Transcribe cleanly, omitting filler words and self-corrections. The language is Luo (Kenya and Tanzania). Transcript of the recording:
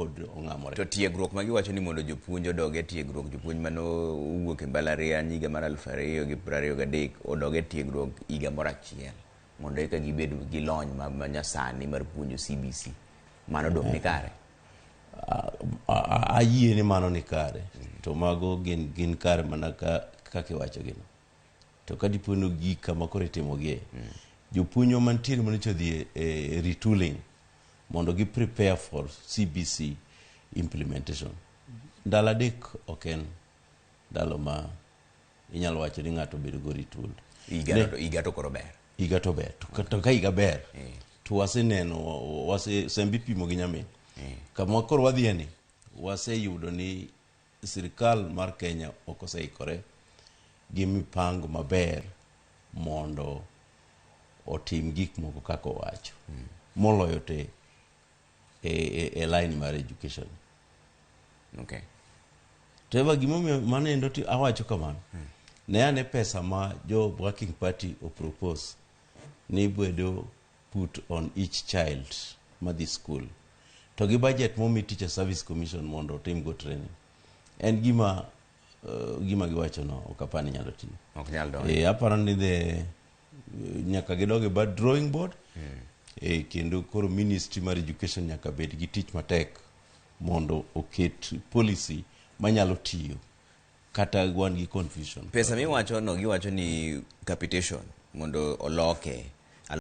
pod ong'amore. To tiegruok ma giwacho ni mondo jopuonj odog e tiegruok, jopuonj mane owuok e mbalariany higa mar 2023 odog e tiegruok higa moro achiel mondo eka gibed gi lony ma nyasani mar puonjo CBC. Mano dong' ni kare? Ayie ni mano ni kare, to mago gin kare mana kaka iwacho gino. To ka dipo ni gik kama koro itimogie, jopuonjwa mantiere manyocha odhi e retooling mondo gi prepare for CBC implementation. Ndalo 3 ok en ndalo ma inyalo wacho ni ng'ato bedo go retooled. Higa to koro ber. Higa to ber. To ka higa ber, to waseneno, sembe ipimo gi nyamin. Kama koro wadhiye ni, waseyudo ni sirikal mar Kenya ok oseikore gi mipango maber mondo otim gik moko kaka owacho. Moloyo te e line mar education. To eva gimomiyo mano endo awacho kamano. Ne ane pesa ma jo Working Party opropose ni bedo put on each child madhi school. To gi budget momi Teacher Service Commission mondo otim go training. En gima giwacho no ok apar ni nyalo tiyo. Ok nyal donjo. Aparo ni nyaka gidog e bad drawing board. Kendo koro Ministry mar Education nyaka bed gi tich matek mondo oket policy manyalo tiyo kata wan gi confusion. Pesa miwacho no giwacho ni capitation mondo oloke.